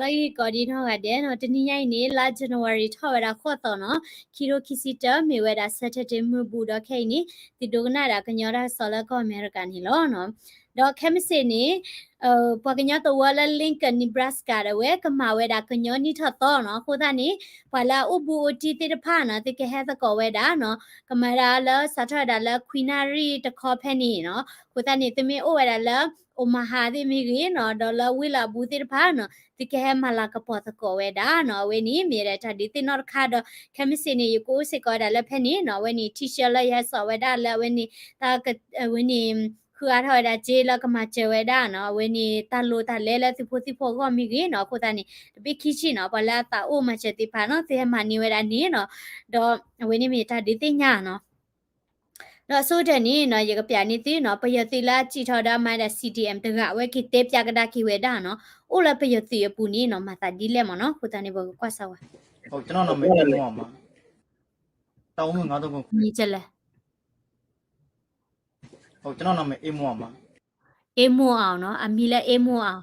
လၢဂ့ၢ်ကီးဒ်နီၢ်ဂၤဒဲးနီၤ, တနံၤညါအံၤန့ၣ် လါ January ထီၣ်ဝဲဒၣ်ဃိးသီနီၤ, ခံထိခံဆံတၢ မ့ၢ်ဝဲဒၣ် Saturday မုၢ်ဘူးဒီးခဲအံၤန့ၣ် သုဒိကနၣ်ဒၣ်ကညီတၢ်ကစီၣ်လၢကီၢ်အမဲရကၤန့ၣ်လီၤ. ဒီးခဲမုၢ်ဆ့ၣ်န့ၣ် ပှၤကညီသဝီလၢ Lincoln, Nebraska ဒီးဝဲကမၤဝဲဒၣ်ကညီနံၣ်ထီၣ်သီနီၤ, အဃိသတးန့ၣ် ပှၤလၢအအိၣ်ဘူးအိၣ်တံၢ်သ့ၣ်တဖၣ်နီၤ သုကဟဲသကိးဝဲဒၣ်နီၤ, ကမၤဒၣ်လၢစးထီၣ်ဝဲဒၣ်လၢခွံနၣ်ရံၣ်တခီဖဲန့ၣ်နီၤ, အဃိသတးန့ၣ် သုမ့ၢ်အိၣ်ဝဲဒၣ်လၢ Omaha သ့ၣ်မ့ၢ်ဂ့ၤနီၤ, ဒီးလၢဝ့ၢ်လၢအဘူးသ့ၣ်တဖၣ်နီၤ သုကဟဲမၤလၤကပီၤသကိးဝဲဒၣ်နီၤ, အဝဲန့ၣ် မ့ၢ်ဒၣ်တၢ်ဒုးသ့ၣ်နီၣ်တခါဒီး ခဲမုၢ်ဆ့ၣ်န့ၣ် ယကအိၣ်စ့ၢ်ကီးဝဲဒၣ်လၢဖဲန့ၣ်နီၤ, အဝဲန့ၣ် T-shirt လၢယဟဲစိာ်ဝဲဒၣ်လၢအဝဲန့ၣ် တၢ် အဝဲန့ၣ် ဃုအါထီၣ်ဝဲဒၣ်စ့လၢကမၤစၢၤဝဲဒၣ်နီၤ, အဝဲန့ၣ် တၢ်လိၣ်တၢ်လဲလၢသုးဖိသံၣ်ဖိအဂီၢ်မ့ၢ်ဂ့ၤနီၤ, အဃိသတးန့ၣ် တဘ့ၣ်ခံဆံနီၤ, ပှၤလၢအသးအိၣ်မၤစၢၤသ့ၣ်တဖၣ်နီၤ သုဟဲမၤန့ၢ်ဝဲဒၣ်န့ၣ်နီၤ, ဒီးအဝဲန့ၣ်မ့ၢ်တၢ်ဒုးသ့ၣ်ညါနီၤ. ဒီးအဆိကတၢၢ်န့ၣ်နီၤ ယကပျးန့ၢ်သုနီၤ, ပယီၤသုးလၢအစံၣ်ထီၣ်ဒီးမၤဒၣ် C D M တဂၤ အဝဲက့ၤတဲပၠးကဒါက့ၤဝဲဒၣ်နီၤ, အိၣ်လၢပယီၤသုးအပူၤန့ၣ်နီၤ မၤသးဒ်လဲၣ်မ့ၢ်နီၤ, အဃိသတးန့ၣ် ပကကွၢ်စၢၤဝဲ မ့ၢ်ကလဲၣ် အဝဲအဝဲန့ၣ် မ့ၢ်အဝဲ အမံၤလၢ အ့မိၢ်အီ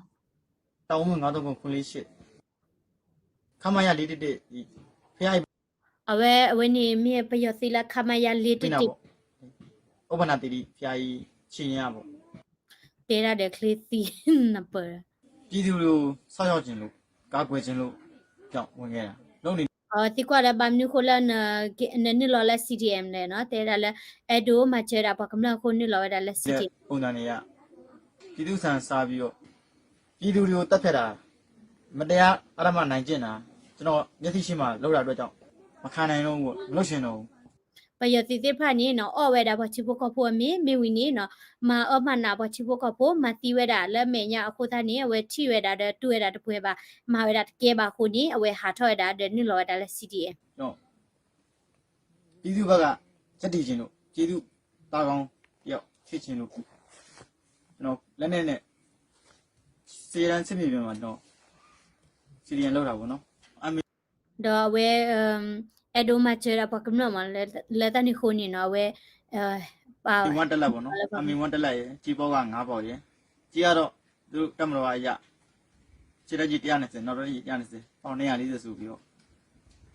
ၤ, ခမရ လေးတစ်တစ် အဝဲအဝဲန့ၣ်မ့ၢ်ပယီၤသုးလၢ ခမရ လေးတစ်တစ်, အိၣ်ဘၣ်နၤသ့ဒံး ဖဲအံၤ ဆံညါဘၣ်, တဲဒၣ်ဒီးချ့သံနပၢၢ် ပြည်သူတွေကို စောင့်ရှောက်ချင်လို့ ကာကွယ်ချင်လို့ ကြောင့် ဝင်ခဲ့တာ လုပ်နေ သံကွၢ်လၢဘၣ်မနုၤဃိလၢ နနုာ်လီၤလၢ C D M လဲၣ်နီၤ, တဲဒၣ်လၢ အဲၣ်ဒိးမၤစၢၤဒၣ်ပှၤကမျၢၢ်အဃိနုာ်လီၤဝဲဒၣ်လၢ C D M ပုံစံနေရ ပြည်သူ့ဆန္ဒစားပြီးတော့ ပြည်သူတွေကိုတပ်ဖြတ်တာ မတရားအဓမ္မနိုင်ကျင့်တာ ကျွန်တော်မျက်စိရှိမှလုပ်တာအတွက်ကြောင့် မခံနိုင်လို့ မလုပ်ချင်တော့ဘူး ပယီၤသုးသ့ၣ်တဖၣ်န့ၣ်နီၤ အီၣ်ဝဲဒၣ်ပှၤထံဖိကီၢ်ဖိအမ့ၢ် မ့ၢ်ဝံၤန့ၣ်နီၤ မၤအၢမၤနးပှၤထံဖိကီၢ်ဖိ မၤသံဝဲဒၣ်လၢမဲာ်ညါအဃိသတးန့ၣ် အဝဲထံၣ်ဝဲဒၣ်ဒီးတူၢ်ဝဲဒၣ်တပှဲၤဘၣ် မၤဝဲဒၣ်တကဲဘၣ်အဃိန့ၣ် အဝဲဟးထီၣ်ဝဲဒၣ်ဒီးနုာ်လီၤဝဲဒၣ်လၢ C D M ပြည်သူ့ဘက်က ရပ်တည်ချင်လို့ ပြည်သူ့သားကောင်းတစ်ယောက်ဖြစ်ချင်လို့ ကျွန်တော်လက်နက်နဲ့ စစ်ရေးတန်းစစ်မြေပြင်မှာ ကျွန်တော် စီဒီအမ် လုပ်တာပေါ့နော်။ အမင်း ဒီးအဝဲ အဲၣ်ဒိးမၤစၢၤဒၣ်ပှၤကမျၢၢ်မး လၢတၢ်န့ၣ်အဃိန့ၣ်နီၤ အဝဲ မီဝါတစ်လက်ပေါ့နော်။ အမီဝါတစ်လက်ရယ် ကျည်ပေါက်က ငါးပေါက်ရယ် ကျည်ကတော့ သူတို့တပ်မတော်ကအရ စစ်တပ်ကြီး တစ်ရာနှစ်ဆယ် နောက်တစ်ရာနှစ်ဆယ် ပေါက် နှစ်ရာလေးဆယ် ဆိုပြီးတော့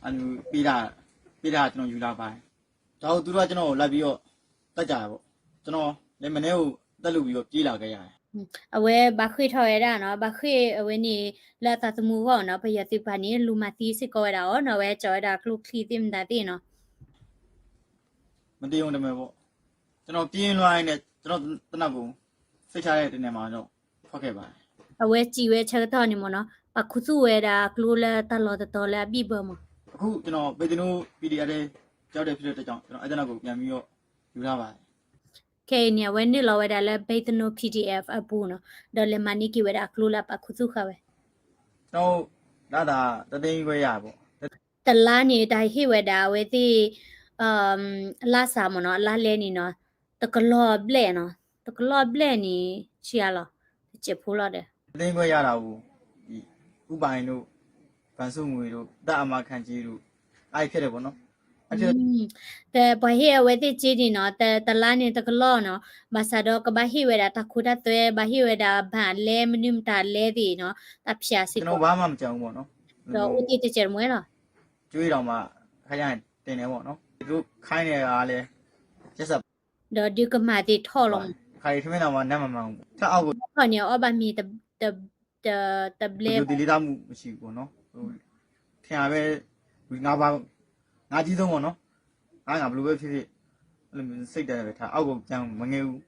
အဲလိုပေးတာ ပေးတာ ကျွန်တော်ယူလာပါတယ်။ ဒါကိုသူတို့က ကျွန်တော်ကို လာပြီးတော့ သတ်ကြတာပေါ့။ ကျွန်တော်လည်း မနက်ကို သတ်လုပ်ပြီးတော့ ပြေးလာခဲ့ရတယ်။ အဝဲဘၣ်ဃ့ၢ်ထီၣ်ဝဲဒၣ်နီၤ ဘၣ်ဃ့ၢ်အဝဲန့ၣ် လၢအသးသမူအဂီၢ်နီၤ ပယီၤသုးတဖၣ်န့ၣ် လူၤမၤသံစ့ၢ်ကီးဝဲဒၣ်အီၤနီၤ အဝဲကၠီဝဲဒၣ်ကျိချံသ့ၣ်မတၤသ့ၣ်နီၤ မတရုံတမယ်ပေါ့။ ကျွန်တော်ပြေးလွှားရင်းနဲ့ ကျွန်တော်သေနတ်ကို စိတ်ချတဲ့တနေရာမှာတော့ ထွက်ခဲ့ပါတယ်။ အဝဲစံးဝဲဆၢကတီၢ်န့ၣ်မ့ၢ်နီၤ ပာ်ခူသူၣ်ဝဲဒၣ်အကျိလၢတၢ်လီၢ်တတီၤလၢအဘံၣ်ဘၢမး အခုကျွန်တော် ဘိတ်တနိုး ပီဒီအက်ဖ် ထဲ ရောက်တဲ့ဖြစ်တဲ့အတွက်ကြောင့် ကျွန်တော် အဲသေနတ်ကို ပြန်ပြီးတော့ ယူထားပါတယ်။ ခဲအံၤန့ၣ် အဝဲနုာ်လီၤဝဲဒၣ်လၢ ဘိတ်တနိုး ပီဒီအက်ဖ် အပူၤနီၤ ဒီးလဲၤမၤန့ၢ်က့ၤဝဲဒၣ်အကျိလၢအပာ်ခူသူၣ်ဃာ်ဝဲ ကျွန်တော် လစာ တစ်သိန်းခွဲ ရတယ်ပေါ့။ တလါန့ၣ် တၢ်ဟ့ၣ်ဝဲဒၣ်အဝဲသ့ၣ် လါစးမ့ၢ်နီၤ အလါလဲန့ၣ်နီၤ တကလီၢ်ဘျဲၣ်နီၤ တကလီၢ်ဘျဲၣ်န့ၣ် ဆံးအါလီၤ တစဲးဖိလီၤဒီး တစ်သိန်းခွဲ ရတာကို ဒီ ဦးပိုင်တို့ ဗန်စိုးငွေတို့ တပ်အာမခံကြေးတို့ အဲ့ဒီဖြစ်တယ်ပေါ့နော်။ ပှၤဟ့ၣ်အဝဲသ့ၣ်စ့န့ၣ်နီၤ တလါန့ၣ်တကလီၢ်နီၤ ဘၣ်ဆၣ်ဒီးကဘၣ်ဟ့ၣ်ဝဲဒၣ်တၢ်ခိတၢ်သွဲ ဘၣ်ဟ့ၣ်ဝဲဒၣ်ဘၣ်လဲမနုၤမတၤလဲသ့ၣ်နီၤ တၢ်ဖၠးစ့ၢ်ကီး ကျွန်တော်ဘာမှမကြံဘူးပေါ့နော် ဒီးအိၣ်တ့ၢ်တစဲးတမှဲလီၤ ကျွေးတောင်မှ ခါကျရင် တင်တယ်ပေါ့နော်။ သူတို့ခိုင်းနေတာကလည်း ရက်စက် ဒီးဒုးကမၤသ့ၣ်ထီၣ်လီၤ ခါအံၤ ထမင်းတောင်မှ နမ်းမမှန်ဘူး။ ထပ်အောက်ကို ထီၣ်န့ၣ် အီၣ်ဘၣ်မ့ၤ တဘျဲ ဒီးသတိလေးတမှုမရှိဘူးပေါ့နော်။ ထင်တာပဲ ငါဘာ ငါကြီးဆုံးပေါ့နော်။ ငါငါဘယ်လိုပဲဖြစ်ဖြစ် အဲ့လိုမျိုးစိတ်ဓာတ်နဲ့ပဲထား အောက်ကိုပြန်မငဲဘူး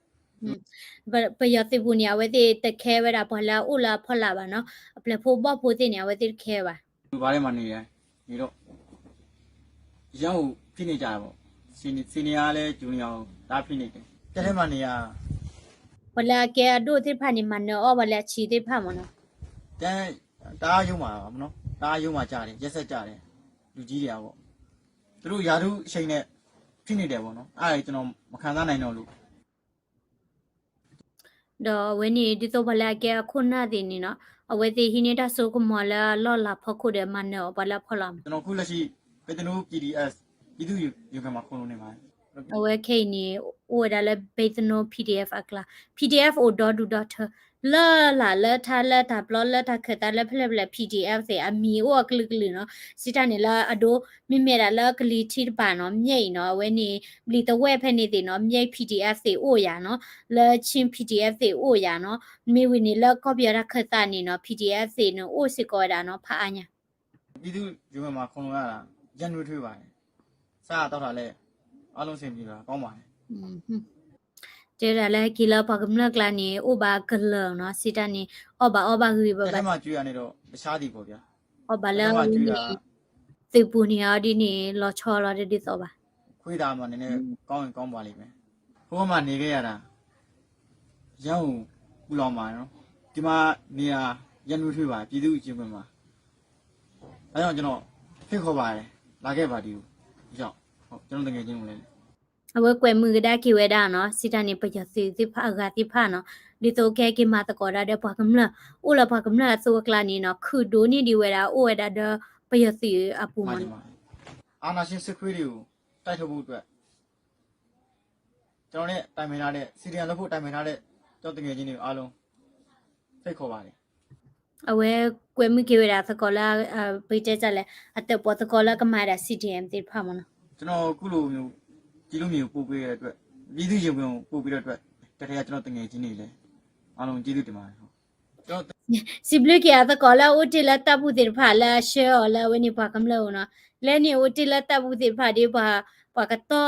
ပယီၤသုးပူၤန့ၣ် အဝဲသ့ၣ်တခဲဝဲဒၣ်ပှၤလၢအအိၣ်လၢအဖီလာ်ဘၣ်နီၤ အပျဲၢ်ဖိဘီၣ်ဖိသ့ၣ်န့ၣ် အဝဲသ့ၣ်တခဲဘၣ် ဘာထဲမှာနေလဲ နေတော့ ရမ်းကို ဖိနှိပ်ကြတာပေါ့။ စနေ စနေကလည်း ဂျူနီယာကို တအားဖိနှိပ်တယ်။ ကျဲထဲမှာနေရ ပှၤလၢအကဲအဒိၣ်သ့ၣ်တဖၣ်န့ၣ် မၤနၢၤအီၣ်ပှၤလၢအဆံးသ့ၣ်တဖၣ်မ့ၢ်နီၤ ကျဲ တအားယိုးမာတာပေါ့နော်။ တအားယိုးမာကြတယ်။ ရက်စက်ကြတယ်။ လူကြီးတွေကပေါ့။ သူတို့ရာထူးအချိန်နဲ့ ဖိနှိပ်တယ်ပေါ့နော်။ အဲ့ဒါကျွန်တော်မခံစားနိုင်တော့လို့ ဒီးအဝဲန့ၣ် ဒ်သိးပှၤလၢအကဲအခိၣ်နၢ်သ့ၣ်န့ၣ်နီၤ အဝဲသ့ၣ်ဟံးန့ၢ်တၢ်စိကမီၤလၢအလီၢ်လၤဖီခိၣ်ဒီးမၤနၢၤအီၤပှၤလၢအဖီလာ်မး ကျွန်တော်ခုလက်ရှိ ဘိတ်တနူး ပီဒီအက်ဖ် ပြည်သူ့ရင်ခွင်မှာ ခိုလှုံနေပါတယ်။ အဝဲခဲအံၤန့ၣ် အိၣ်ဝဲဒၣ်လၢ ဘ့သနိ P D F အကျါ, P D F အိၣ်ဒီဒူၣ်ဒီထၢ လၢလာ်လၢထါလၢတၢ်ပျီလၢတၢ်ခၢၣ်သးလၢဖဲလဲၣ်ဖဲလဲၣ် P D F သ့ၣ်အမံၤအိၣ်အကလုာ်ကလုာ်နီၤ, စံးတၢ်န့ၣ်လၢအဒိ မ့မ့ၢ်ဒၣ်လၢကလံၤထံးတပၤနီၤ မျဲၢ်အံၤနီၤ အဝဲန့ၣ် ဘျံးတဝဲၢ်ဖဲန့ၣ်သ့ၣ်နီၤ မျဲၢ် P D F သ့ၣ်အိၣ်ယၤနီၤ, လၢ Chin P D F သ့ၣ်အိၣ်ယၤနီၤ, မ့ၢ်ဝံၤန့ၣ်လၢကီၢ်ပယီၤတၢ်ခၢၣ်သးန့ၣ်နီၤ P D F သ့ၣ်န့ၣ်အိၣ်စ့ၢ်ကီးဝဲဒၣ်နီၤ ဖးအါညါ ပြည်သူ့ရင်ခွင်မှာ ခိုလှုံရတာ ရန်နွေးထွေးပါတယ်. စားတာ သောက်တာလည်း အားလုံးအဆင်ပြေပါ ကောင်းပါတယ်. တဲဒၣ်လၢဟဲက့ၤလၢပှၤကမျၢၢ်ကျါန့ၣ် အိၣ်ဘၣ်ကလၢာ်နီၤ စံးတၢ်န့ၣ် အီၣ်ဘၣ်အီဘၣ်ဂ့ၤဘၣ်ဘၣ် တထဲမှာ ကျွေးတာနဲ့တော့ တခြားသည်ပေါ့ဗျာ. အီၣ်ဘၣ်လၢ တထဲမှာ ကျွေးတာ သုးပူၤန့ၣ်အီၤဒ်န့ၣ် လီၤဆီလီၤတဒ်သိးဘၣ်. ခွေးသာမှာ နည်းနည်း ကောင်းရင် ကောင်းပါလိမ့်မယ်. ဟိုဘက်မှာ နေခဲ့ရတာ ရန်ကုန် ပူလောင်မှာနော်. ဒီမှာနေတာ ရန်နွေးထွေးပါ ပြည်သူ့ရင်ခွင်မှာ. ဒါကြောင့် ကျွန်တော် ဖိတ်ခေါ်ပါတယ် လာခဲ့ပါ ဒီကို ရောက် ဟုတ် ကျွန်တော် သူငယ်ချင်းကိုလည်း အဝဲကွဲမုာ်ကဒါက့ၤဝဲဒၣ်နီၤ စံးတၢ်န့ၣ် ပယီၤသုးသ့ၣ်တဖၣ်အဂၤသ့ၣ်တဖၣ်နီၤ ဒ်သိးကဟဲက့ၤမၤသကိးဒၣ်ဒီးပှၤကမျၢၢ် အိၣ်လၢပှၤကမျၢၢ်အသိးအကျါန့ၣ်နီၤ ခုၣ်ဒိၣ်န့ၢ်ဒံးဝဲဒၣ် အိၣ်ဝဲဒၣ်ဒီးပယီၤသုးအပူၤမးနီၤ အာဏာရှင်စစ်ခွေးတွေကို တိုက်ထုတ်ဖို့အတွက် ကျွန်တော်နဲ့ တိုင်ပင်ထားတဲ့ စီဒီအမ် လုပ်ဖို့ တိုင်ပင်ထားတဲ့ ကျွန်တော် သူငယ်ချင်းတွေကို အားလုံး ဖိတ်ခေါ်ပါတယ်. အဝဲကွဲမုာ်က့ၤဝဲဒၣ်သကိးလၢ ပတဲတၢ်လဲၣ် အတၢၣ်ပီၣ်သကိးလၢကမၤဒၣ် စီဒီအမ် သ့ၣ်တဖၣ်မးနီၤ ကျွန်တော် အခုလိုမျိုး ဒီလိုမျိုးပို့ပေးတဲ့အတွက် ပြည်သူ့ရင်ခွင်ကို ပို့ပေးတဲ့အတွက် တထဲက ကျွန်တော် သူငယ်ချင်းတွေလည်း အားလုံးကျေးဇူးတင်ပါတယ်. စံးဘျုးက့ၤအသကိးလၢအအိၣ်တ့ၢ်လၢတၢ်ပူၤသ့ၣ်တဖၣ် လၢအဆှၢအီၤလၢအဝဲန့ၣ်ပှၤကမျၢၢ်အိၣ်နီၤ လၢန့ၣ်အိၣ်တ့ၢ်လၢတၢ်ပူၤသ့ၣ်တဖၣ်ဒီး ပှၤကတီၢ်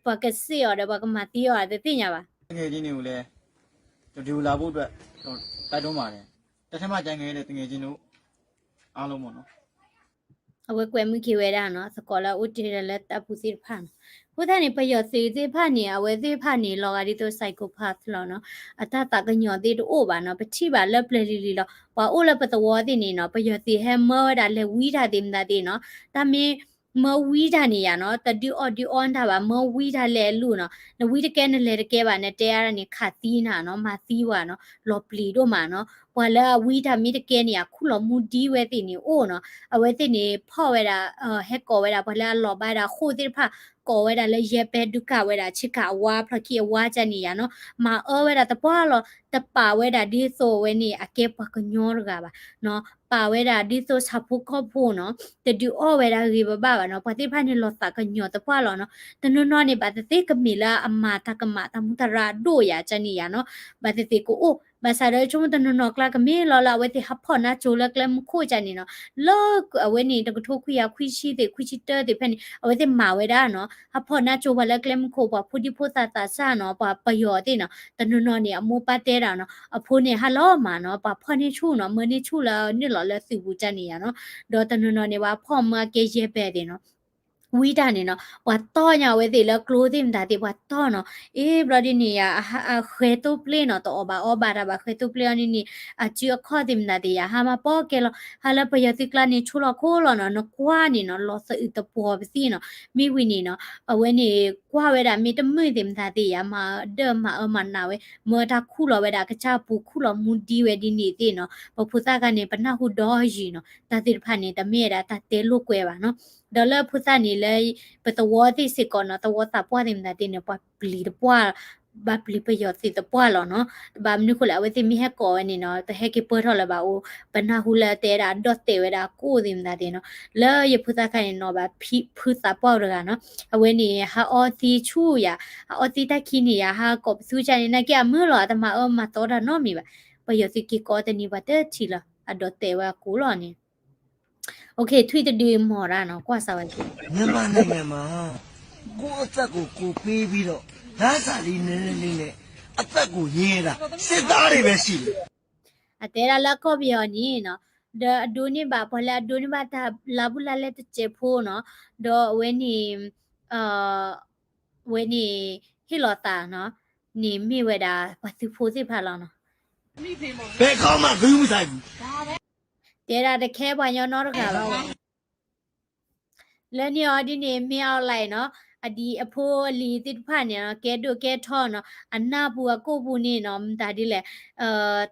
ပှၤကစ့ၣ်အီၤဒီး ပှၤကမၤသံအီၤတသ့ၣ်ညါဘၣ်. သူငယ်ချင်းတွေကိုလည်း ဒီကိုလာဖို့အတွက် တိုက်တွန်းပါတယ်. တထဲမှာ ကျန်ခဲ့တဲ့ သူငယ်ချင်းတို့ အားလုံးပေါ့နော်. အဝဲကွဲမုာ်က့ၤဝဲဒၣ်နီၤ သကိးလၢအအိၣ်တ့ၢ်လၢတၢ်ပူၤသ့ၣ်တဖၣ်နီၤ အဃိသတးန့ၣ် ပယီၤသုးသ့ၣ်တဖၣ်န့ၣ် အဝဲသ့ၣ်တဖၣ်န့ၣ် လီၤဂာ်ဒ်သိး psychopath လီၤနီၤ အတၢ်သးကညီၤသ့ၣ်တအိၣ်ဘၣ်နီၤ ပထံၣ်ဘၣ်လၢပျၢၤလံၤလံၤလီၤ ပှၤအိၣ်လၢပသဝီသ့ၣ်န့ၣ်နီၤ ပယီၤသုးဟဲမၢဝဲဒၣ်လဲၤဝံတၢ်သ့ၣ်မတၤသ့ၣ်နီၤ တၢ်မ့ၢ် မၢဝံတၢ်န့ၣ်ယၤနီၤ တဒုးအီၣ်ဒုးအီတၢ်ဘၣ် မၢဝံတၢ်လဲၤအလူၤနီၤ နဝံတကဲနလဲၤတကဲဘၣ် နတဲအါဒၣ်န့ၣ် ခးသံနၤနီၤ မၤသံဝဲနီၤ လီၤပျံၤဒိၣ်မးနီၤ ပှၤလၢအဝံတၢ်မ့ၢ်တကဲန့ၣ် အခူၣ်လီၤမူဒံဝဲသ့ၣ်န့ၣ်အိၣ်နီၤ အဝဲသ့ၣ်န့ၣ် ဖီၣ်ဝဲဒၣ် ဟဲကိးဝဲဒၣ် ပှၤလၢအလီၤဘၣ်ဒၣ်အဃိၣ်သ့ၣ်တဖၣ် ကိးဝဲဒၣ်လၢယဲၢ်ပဲဒုးကၣ်ဝဲဒၣ် ဆ့ကၤအဝါ ဖျီၣ်ခံအဝါကန့ၣ်ယၤနီၤ မၤအၢဝဲဒၣ်သပှၢ်လီၤ တပာ်ဝဲဒၣ်ဒ်သိးဝဲန့ၣ် အကဲပှၤကညီတဂၤဘၣ်နီၤ ပာ်ဝဲဒၣ်ဒ်သိးဆၣ်ဖိကီၢ်ဖိနီၤ တဒုးအီၣ်ဝဲဒၣ်ဂ့ၤဘၣ်ဘၣ်ဘၣ်နီၤ ပှၤသ့ၣ်တဖၣ်န့ၣ်လီၤသးကညီၤသပှၢ်လီၤနီၤ တနီၤနီၤန့ၣ် ဘၣ်သ့ၣ်သ့ၣ်ကမ့ၢ်လၢအမၤတၢ်ကမၣ်တၢ်မူတၢ်ရၢ်အဒိၣ်ယၤကန့ၣ်ယၤနီၤ ဘၣ်သ့ၣ်သ့ၣ်ကအိၣ် ဘၣ်ဆၣ်ဒီးဆိကမိၣ်တနီၤနီၤကျါကမ့ၢ်လီၤလၢအဝဲသ့ၣ်ဟးဖီၣ်နါစိၤလၢကျဲမုၢ်ခိၣ်ကန့ၣ်နီၤ လၢအဝဲန့ၣ် တကထိခွံကယၤခွံဆံသ့ၣ် ခွံဆံတၢသ့ၣ်ဖဲန့ၣ် အဝဲသ့ၣ်မၤဝဲဒၣ်နီၤ ဟးဖီၣ်နါစိၤပှၤလၢကျဲမုၢ်ခိၣ် ပှၤဖိဒံဖိသၣ်သးစၢ်နီၤ ပှၤပယီၤသ့ၣ်နီၤ တနီၤနီၤန့ၣ် အမိၢ်ပၢ်တဲဒၣ်နီၤ အဖိန့ၣ်ဟးလီၤမးနီၤ ပှၤဖီၣ်န့ၢ်ဆူၣ်နီၤ မၢန့ၢ်ဆူၣ်လၢနုာ်လီၤလၢသုးပူၤကန့ၣ်ယၤနီၤ ဒီးတနီၤနီၤန့ၣ် ပှၤဖီၣ်မၢအကဲယဲၢ်ပဲသ့ၣ်နီၤ ဝံတၢ်န့ၣ်နီၤ ပှၤတီၢ်ညါအဝဲသ့ၣ်လၢကျိသ့ၣ်မတၤသ့ၣ် ပှၤတီၢ်နီၤ အ့ ဘျီဒ်န့ၣ်ယၤ အဃဲၤသိပျ့ၣ်နီၤ တအီၣ်ဘၣ်အီဘၣ်တၢ်ဘၣ် ဃဲၤသိပျ့ၣ်အီၤန့ၣ်န့ၣ် အစုအခီၣ်သ့ၣ်မတၤသ့ၣ်ယၤ ဟးမၤပိာ်ကဲလီၤ ဟးလၢပယီၤသုးကျါန့ၣ် ဆိလီၤခိလီၤနီၤ နကွၢ်န့ၣ်နီၤ လီၤသအုးသပှီၤပသံနီၤ မ့ၢ်ဝံၤန့ၣ်နီၤ အဝဲန့ၣ် ကွၢ်ဝဲဒၣ်မ့ၢ်တမုာ်သ့ၣ်မတၤသ့ၣ်ယၤ မၤဒၢၣ်မၤအၢမၤနးဝဲ မၢတၢ်ခူၣ်လီၤဝဲဒၣ် ကစၢ်ပူၤခူၣ်လီၤမူဒံဝဲဒ်န့ၣ်သ့ၣ်နီၤ ပဖိသၣ်ခါန့ၣ် ပနၢ်ဟူဒီးယံၤနီၤ တၢ်သ့ၣ်တဖၣ်န့ၣ် တမ့ၢ်ဝဲဒၣ်တၢ်တဲလိာ်ကွဲဘၣ်နီၤ ဒီးလၢဖိသၣ်န့ၣ်လၢ ပသဝီသ့ၣ်စ့ၢ်ကီးနီၤ သဝီသးပှၢ်သ့ၣ်မတၤသ့ၣ်န့ၣ် ပှၤပျံၤတပှၢ် ဘၣ်ပျံၤပယီၤသုးသပှၢ်လီၤနီၤ ဘၣ်မနုၤဃိလဲၣ် အဝဲသ့ၣ်မ့ၢ်ဟဲကိးဝဲန့ၣ်နီၤ တဟဲက့ၤပၢၢ်ထီၣ်လၢၤဘၣ်အိၣ် ပနၢ်ဟူလၢတဲဒၣ်ဒီၣ်တဲာ်ဝဲဒၣ်ကိၣ်သ့ၣ်မတၤသ့ၣ်နီၤ လၢယဖိသၣ်ခါန့ၣ်နီၤ ဘၣ်ဖုသးပှၢ်တဂၤနီၤ အဝဲန့ၣ် ဟးအီသံဆူၣ်ယၤ ဟးအီသံတၢ်ခံန့ၣ်ယၤ ဟးကိးပသူကန့ၣ် နာ်က့အမုာ်လီၤ အတမၤအၢမၤသီတၢ်နီတမံၤဘၣ် ပယီၤသုးက့ၤကိးတနံၤပှၤတထံၣ်လီၤ အဒီးတဲာ်ဝဲအကိၣ်လီၤန့ၣ် ထွံၣ်တဒုမီၤတၢ်နီၤ ကွၢ်စးဝဲ မြန်မာနိုင်ငံမှာ ကိုယ့်အသက်ကိုကိုယ်ပေးပြီးတော့ လမ်းစာလေးနည်းနည်းလေးနဲ့ အသက်ကိုရင်းရတာ စစ်သားတွေပဲရှိတယ် အတဲဒၣ်လၢကီၢ်ပယီၤန့ၣ်နီၤ ဒီးအဒိးန့ၢ်ဘၣ် ပှၤလၢအဒိးန့ၢ်ဘၣ်တၢ်လၢဘူးလၢလဲတစဲးဖိနီၤ ဒီးအဝဲန့ၣ် ဝဲန့ၣ် ဟ့ၣ်လီၤသးနီၤ န့ၣ်မ့ၢ်ဝဲဒၣ် ပှၤသုးဖိသ့ၣ်တဖၣ်လီၤနီၤ ဘယ်ကောင်မှ ဂရုမစိုက်ဘူး တဲဒၣ်တခဲပှၤကညီနီတဂၤဘၣ် လၢန့ၣ်အီၤဒ်န့ၣ် မ့ၢ်အီၤလဲၣ်နီၤ အဒံးအဖိအလံၤသ့ၣ်တဖၣ်န့ၣ်နီၤ ကဲဒိၣ်ကဲထီနီၤ အနၢ်ပူၤအကိၣ်ပူၤန့ၣ်နီၤ မတၤဒ်လဲၣ်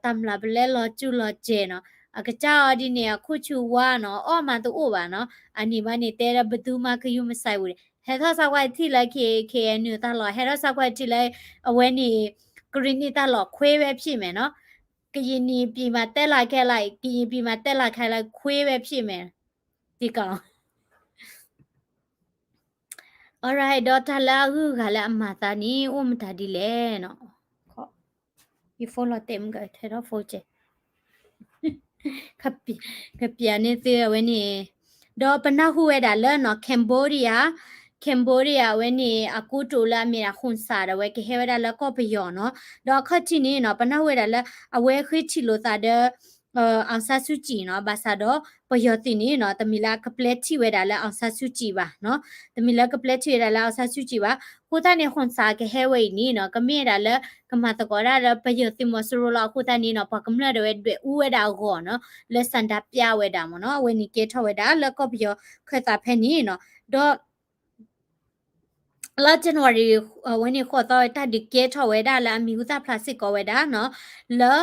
တၢ်မျၢ်ပလဲလီၤစူၢ်လီၤစဲးနီၤ အကစၢ်အီၤဒ်န့ၣ် အခိၣ်ဆူၣ်ဝါနီၤ အီၣ်မးတအိၣ်ဘၣ်နီၤ အန့ၣ်ဘၣ်န့ၣ် တဲဒၣ်ဘယ်သူမှ ဂရုမစိုက်ဘူး ဟဲထီၣ်ဆါကွၢ်ထံၣ်လၢ K K N U တၢ်လီၢ်, ဟဲထီၣ်ဆါကွၢ်ထံၣ်လၢ အဝဲန့ၣ် ကရံၣ်နံၣ်တၢ်လီၢ် ခွဲပဲဖြစ်မယ်နော်, ကရင်နီပြည်မှာ တက်လာခဲ့လိုက်, ကရင်နီပြည်မှာ တက်လာခဲ့လိုက်, ခွဲပဲဖြစ်မယ်, ဒီကီး alright, ဒီးတၢ်လၢအဂုၤအဂၤလၢအမၤသးန့ၣ် အိၣ်မတၤဒ်လဲၣ်နီၤ, ယ phone လီၤတဲာ်မုၢ်ကထဲထီၣ် phone ကဲ ကပျးန့ၢ်သုအဝဲန့ၣ်, ဒီးပနၢ်ဟူဝဲဒၣ်လၢနီၤ Cambodia, Cambodia အဝဲန့ၣ် အကိတိာ်လၢအမ့ၢ်ဒၣ် Hun Sen ဒီးအဝဲကဟဲဝဲဒၣ်လၢကီၢ်ပယီၤနီၤ, ဒီးအခီၣ်ထံးန့ၣ်နီၤ ပနၢ်ဟူဝဲဒၣ်လၢ အဝဲဃ့ထံၣ်လိာ်သးဒီး အောင်ဆန်းစုကြည် နီၤ, ဘၣ်ဆၣ်ဒီးပယီၤသုးန့ၣ်နီၤ တမ့ၢ်လၢကပျဲထံၣ်ဝဲဒၣ်လၢ အောင်ဆန်းစုကြည် ဘၣ်နီၤ, တမ့ၢ်လၢကပျဲထံၣ်ဝဲဒၣ်လၢ အောင်ဆန်းစုကြည် ဘၣ်, အဃိသတးန့ၣ် Hun Sen ကဟဲဝဲအံၤန့ၣ်နီၤ ကမ့ၢ်ဝဲဒၣ်လၢ ကမၤသကိးတၢ်ဒီးပယီၤသုးမီၤစိရိၤလီၤ, အဃိသတးန့ၣ်နီၤ ပှၤကမျၢၢ်ဒၣ်ဝဲဒွဲၣ်အူဝဲဒၣ်အဂီၢ်နီၤ, လၢ ဆန္ဒပြ ဝဲဒၣ်မ့ၢ်နီၤ, အဝဲန့ၣ်ကဲထီၣ်ဝဲဒၣ်လၢကီၢ်ပယီၤခၢၣ်သးဖဲန့ၣ်နီၤ, ဒီး လါ January အဝဲန့ၣ်ဃိးသီ တၢ်ဒုးကဲထီၣ်ဝဲဒၣ်လၢအမံၤဟူသၣ်ဖျါစ့ၢ်ကီးဝဲဒၣ်နီၤ, လၢ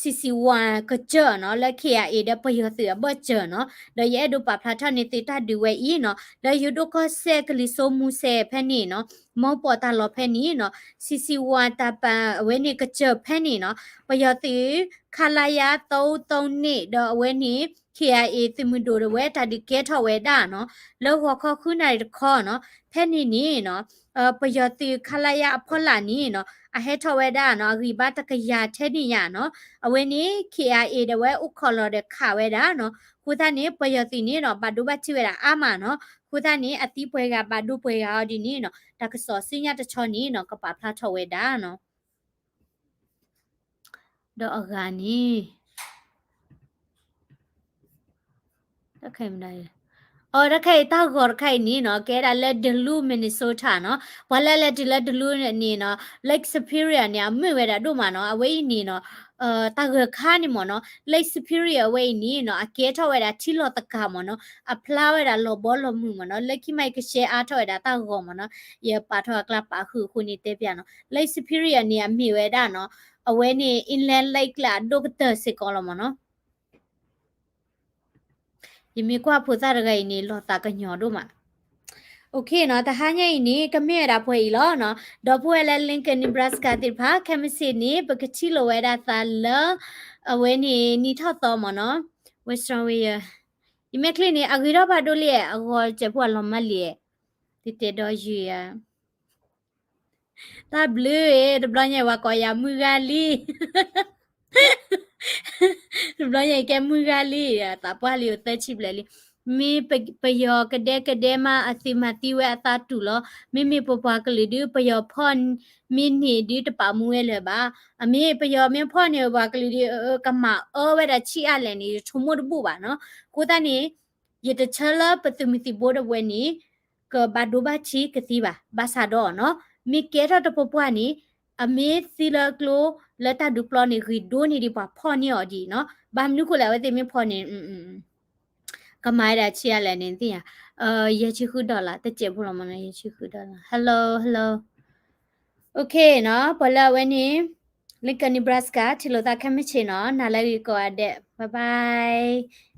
စံးစံးဝါကစၢၢ်နီၤ, လၢ K I A ဒီးပယီၤသုးအဘၢၣ်စၢၤနီၤ, ဒီးယအဲၣ်ဒိးပာ်ဖျါထီၣ်န့ၢ်သုတၢ်ဒုးဝဲအံၤနီၤ, လၢယိၤဒိၣ်ကီၢ်စဲၣ် ကလံၤစိးမူစဲးဖဲန့ၣ်နီၤ, မီၢ်ပီၣ်တၢ်လီၢ်ဖဲန့ၣ်နီၤ, စံးစံးဝါတၢ်ပၢ အဝဲန့ၣ်ကစၢၢ်ဖဲန့ၣ်နီၤ, ပယီၤသုး ခလရ သုံးသုံးနှစ် ဒီးအဝဲန့ၣ် K I A သုးမုၢ်ဒိၣ်ဒၣ်ဝဲတၢ်ဒုးကဲထီၣ်ဝဲဒၣ်နီၤ, လၢဂီၤခီဃုနၣ်ရံၣ်တခီနီၤ, ဖဲန့ၣ်န့ၣ်နီၤ ပယီၤသုး ခလရ အဖီလာ်န့ၣ်နီၤ, အဟဲထီၣ်ဝဲဒၣ်နီၤ, အဂံၢ်ဘါတကယၤထဲန့ၣ်ယါနီၤ, အဝဲန့ၣ် K I A ဒၣ်ဝဲအိၣ်ခိးလီၤဒီးခးဝဲဒၣ်နီၤ, အဃိသတးန့ၣ် ပယီၤသုးန့ၣ်နီၤ ဘၣ်ဒိဘၣ်ထံးဝဲဒၣ်အါမးနီၤ, အဃိသတးန့ၣ် အသံပှဲၤဂၤဘၣ်ဒိပှဲၤဂၤအီၤဒ်န့ၣ်နီၤ, တၢ်ကစီၣ်ဆူညါတဆီန့ၣ်နီၤ ကပာ်ဖျါထီၣ်ဝဲဒၣ်နီၤ. ဒီးအဂၤန့ၣ် တခါအံၤမတၤလဲၣ်, အတခါအံၤ တၢ်ဂီၤတခါအံၤန့ၣ်နီၤ ကဲဒၣ်လၢ Duluth Minnesota နီၤ, ပှၤလၢလဲၤတုၤလၢ Duluth န့ၣ်နီၤ Lake Superior န့ၣ် အမုာ်ဝဲဒၣ်ဒိၣ်မးနီၤ, အဝဲအံၤန့ၣ်နီၤ တၢ်ဂၢၢ်ခါန့ၣ်မ့ၢ်နီၤ Lake Superior အဝဲအံၤန့ၣ်နီၤ အကဲထီၣ်ဝဲဒၣ်ထံလီၤသကၤမ့ၢ်နီၤ, အဖျါဝဲဒၣ်လီၤဘီလီၤမုၢ်မ့ၢ်နီၤ, လၢခံမးကshareအါထီၣ်ဝဲဒၣ်တၢ်ဂီၤမ့ၢ်နီၤ, ယပာ်ထီၣ်အကျါပာ်ဃုာ်အဃိန့ၣ်တဲပျးနီၤ, Lake Superior န့ၣ် အမ့ၢ်ဝဲဒၣ်နီၤ အဝဲန့ၣ် Inland Lake လၢအဒိၣ်ကတၢၢ်စ့ၢ်ကီးလီၤမ့ၢ်နီၤ. ယမ့ၢ်ကွၢ်ဖိသၣ်တဂၤအံၤန့ၣ် လီၤသးကညီၤဒိၣ်မး. Okay နီၤ, တဟါညါအံၤန့ၣ် ကမ့ၢ်ဝဲဒၣ်ပှဲၤအံၤလီၤနီၤ. ဒီပုၢ်ဝဲၢ်လၢ Lincoln Nebraska သ့ၣ်တဖၣ် ခဲမုၢ်ဆ့ၣ်န့ၣ် ပကထံၣ်လိာ်ဝဲဒၣ်သးလၢ အဝဲန့ၣ် နံၣ်ထီၣ်သီမ့ၢ်နီၤ, Western Wales. ယမဲာ်ချံန့ၣ် အဂ့ၤထီၣ်ဖးဒိၣ်လံ, အဂီၤစဲးဖိအလီၤမၢ်လံ, တတဲဒီးယုၤဧါ. တၢ်ဘျုး, တဘျီညါဝဲကိးယၤမုၢ်ဂၤလံ, တဘျီညါအံၤကဲမုၢ်ဂၤလံ, သးပှၢ်လံအိၣ်သၢဆံဘျဲၣ်လံ. မ့ၢ်ပယီၤကဒဲကဒဲမး အသုးမၤသံဝဲအသးတူၢ်လီၤ. မ့မ့ၢ်ပပှၤကလုာ်ဒုး ပယီၤဖီၣ်မ့ၢ်န့ၢ်ဒုးတပာ်မူဝဲလၢၤဘၣ်. အမ့ၢ်ပယီၤမ့ၢ်ဖီၣ်န့ၢ်ပှၤကလုာ်ဒုး ကမၤအၢဝဲဒၣ်ဆံးအါလဲၣ်န့ၣ် ယဆိကမိၣ်တဘူၣ်ဘၣ်နီၤ. အဃိသတးန့ၣ် ယတဆၢလၢပသုးမုၢ်သံၣ်ဘိဒၣ်ဝဲန့ၣ် ကဘၣ်ဒိဘၣ်ထံးကသံဘၣ်. ဘၣ်ဆၣ်ဒီးနီၤ မ့ၢ်ကဲထီၣ်တပှဲၤပှဲၤန့ၣ် အမ့ၢ်သံလၢကျိလၢတၢ်ဒုးပျီန့ၣ် ဂ့ၤဒိၣ်န့ၢ်ဒံးပှၤဖီၣ်န့ၢ်အီၤဒံးနီၤ. ဘၣ်မနုၤဃိလဲၣ် အဝဲသ့ၣ်မ့ၢ်ဖီၣ်န့ၣ် ကမၤဝဲဒၣ်ဆံးအါလဲၣ်န့ၣ်သ့ၣ်ညါ. ယဲၢ်ဆံဃု dollar တစဲးဖိလီၤမ့ၢ်နီၤ, ယဲၢ်ဆံဃု dollar. Hello, hello. Okay နီၤ, ပှၤလၢအဝဲန့ၣ် Lincoln Nebraska ထံၣ်လိာ်သးခဲမုၢ်ဆ့ၣ်နီၤ, နၤလၢဂ့ၤကိးဂၤဒဲး, bye bye.